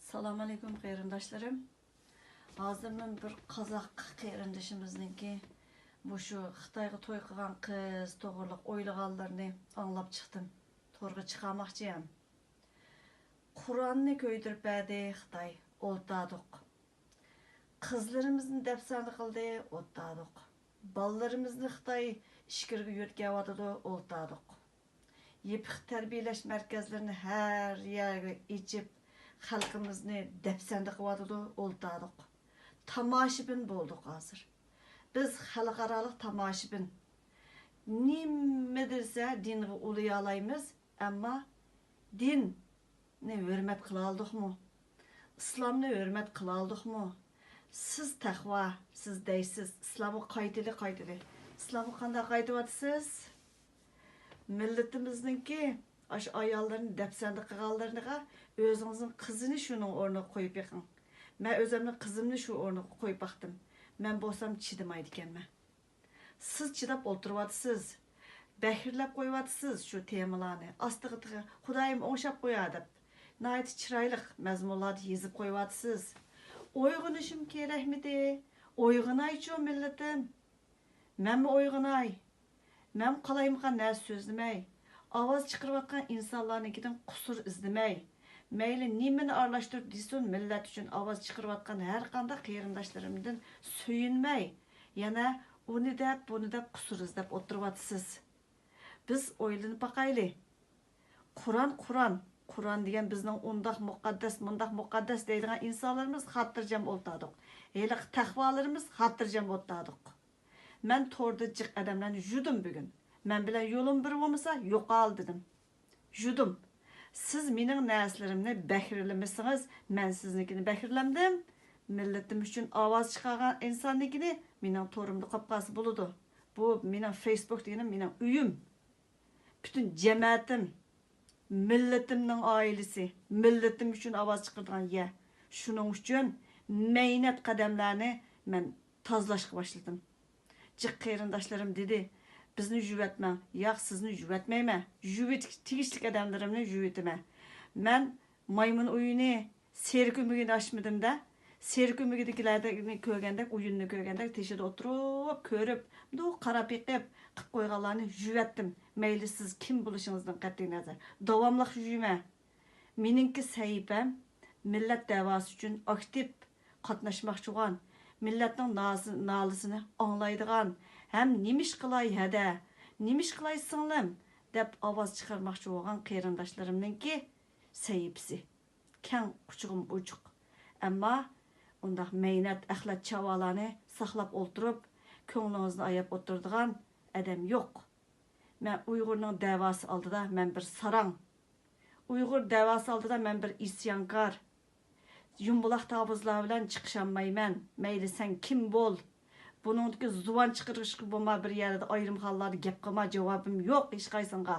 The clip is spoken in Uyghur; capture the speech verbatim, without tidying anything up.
ئەسسالامۇئەلەيكۇم قېرىنداشلىرىم. ھازىر مەن بىر قازاق قېرىندىشىمىزنىڭكى مۇشۇ خىتايغا توي قىلغان قىز توغرىلىق ئويلىغانلىرىنى ئاڭلاپ چىقتىم. تورغا چىقارماقچى ھەم. قورالنى كۆيدۈرۈپ بەردى خىتاي، ئولتاردۇق. قىزلىرىمىزنى دەپسەندە قىلدى، ئولتاردۇق. بالىلىرىمىزنى خىتاي ئىچكىرىگە يۆتكەۋاتىدۇ، ئولتاردۇق. يېپىق تەربىيەلەش مەركەزلىرىنى ھەر يەرگە ئېچىپ، خەلقىمىزنى دەپسەندە قىلىۋاتىدۇ، ئولتاردۇق. تاماشىبىن بولدۇق ھازىر. بىز خەلقئارالىق تاماشىبىن. نېمە دېسە دىنغا ئۇلىيالايمىز، ئەمما دىننى ھۆرمەت قىلالىدۇقمۇ؟ ئىسلامنى ھۆرمەت قىلالىدۇقمۇ؟ سىز تەقۋا، سىز دەيسىز، ئىسلامغا قايتىلى، قايتىلى. ئىسلامغا قانداق قايتىۋاتىسىز؟ مىللىتىمىزنىڭكى ئاشۇ ئاياللىرىنى دەپسەندە قىلغانلىرىغا ئۆزىڭىزنىڭ قىزىنى شۇنىڭ ئورنىغا قويۇپ بېقىڭ. مەن ئۆزۈمنىڭ قىزىمنى شۇ ئورنىغا قويۇپ باقتىم. مەن بولسام چىدىمايدىكەنمەن. سىز چىداپ ئولتۇرۇۋاتىسىز. بەھرىلەپ قويۇۋاتىسىز شۇ تېمىلارنى. ئاستىغا تېخى خۇدايىم ئوڭشاپ قويار دەپ. ناھايىتى چىرايلىق مەزمۇنلاردا يېزىپ قويۇۋاتىسىز. ئويغىنىشىم كېرەكمىدى؟ ئويغىنايچۇ مىللىتىم. مەنمۇ ئويغىناي. مەن قالايمىقان نەرسە سۆزلىمەي. ئاۋاز چىقىرىۋاتقان ئىنسانلارنىڭكىدىن قۇسۇر ئىزدىمەي. مەيلى نېمىنى ئارىلاشتۇرۇپ دېسۇن، مىللەت ئۈچۈن ئاۋاز چىقىرىۋاتقان ھەر قانداق قېرىنداشلىرىمدىن سۆيۈنمەي، يەنە ئۇنى دەپ، بۇنى دەپ قۇسۇر ئىزدەپ ئولتۇرۇۋاتىسىز. بىز ئويلىنىپ باقايلى. قۇرئان، قۇرئان، قۇرئان دېگەن بىزنىڭ ئۇنداق مۇقەددەس، مۇنداق مۇقەددەس دەيدىغان ئىنسانلىرىمىز خاتىرجەم ئولتۇردۇق. ھېلىقى تەقۋالىرىمىز خاتىرجەم ئولتۇردۇق. مەن توردا جىق ئادەملەرنى يۇدۇم بۈگۈن. مەن بىلەن يولۇم بىر بولمىسا، يوقال دېدىم. يۇدۇم. سىز مېنىڭ نەرسىلىرىمنى بەھرىلىمىسىڭىز، مەن سىزنىڭكىنى بەھرىلەمدىم. مىللىتىم ئۈچۈن ئاۋاز چىقارغان ئىنساننىڭكىنى مېنىڭ تورۇمدا قويۇپ قالسا بولىدۇ. بۇ مېنىڭ فېيسبۇك دېگىنىم مېنىڭ ئۆيۈم. پۈتۈن جەمەتىم، مىللىتىمنىڭ ئائىلىسى، مىللىتىم ئۈچۈن ئاۋاز چىقىرىدىغان يەر. شۇنىڭ ئۈچۈن مەينەت قەدەملەرنى مەن تازىلاشقا باشلىدىم. جىق قېرىنداشلىرىم دېدى، بىزنى يۇۋەتمەڭ. ياق، سىزنى يۇۋەتمەيمەن. يۇۋېتىش تېگىشلىك ئادەملىرىمنى يۇۋېتىمەن. مەن مايمۇن ئۆيىنى، سېرىك ئۆمىكىنى ئاچمىدىم-دە. سېرىك ئۆمىكىدىكىلەرنى كۆرگەندەك، ئويۇننى كۆرگەندەك، تېشىدا ئولتۇرۇپ، كۆرۈپ، مۇنداق قاراپ بېقىپ، قىلىپ قويغانلارنى يۇۋەتتىم. مەيلى سىز كىم بولۇشىڭىزدىن قەتئىينەزەر، داۋاملىق يۇيىمەن. مېنىڭكى سەھىپەم مىللەت دەۋاسى ئۈچۈن ئاكتىپ قاتناشماقچى بولغان، مىللەتنىڭ نازى-، نالىسىنى ئاڭلايدىغان ھەم نېمىش قىلاي ھەدە، نېمىش قىلاي سىڭلىم دەپ ئاۋاز چىقارماقچى بولغان قېرىنداشلىرىمنىڭكى سەھىپىسى. كەڭ قۇچىقىم ئوچۇق. ئەمما ئۇنداق مەينەت، ئەخلەت چاۋالارنى ساقلاپ ئولتۇرۇپ، كۆڭلىڭىزنى ئاياپ ئولتۇرىدىغان ئادەم يوق. مەن ئۇيغۇرنىڭ دەۋاسى ئالدىدا مەن بىر ساراڭ. ئۇيغۇر دەۋاسى ئالدىدا مەن بىر ئىسيانكار. يۇمبۇلاق تاۋۇزلار بىلەن چىقىشالمايمەن. مەيلى سەن كىم بول. بۇنىڭدىكى زۇۋان چىقىرىشقا بولما، بىر يەردە ئايرىم خانىلاردا گەپ قىلما، جاۋابىم يوق ھېچقايسىڭغا.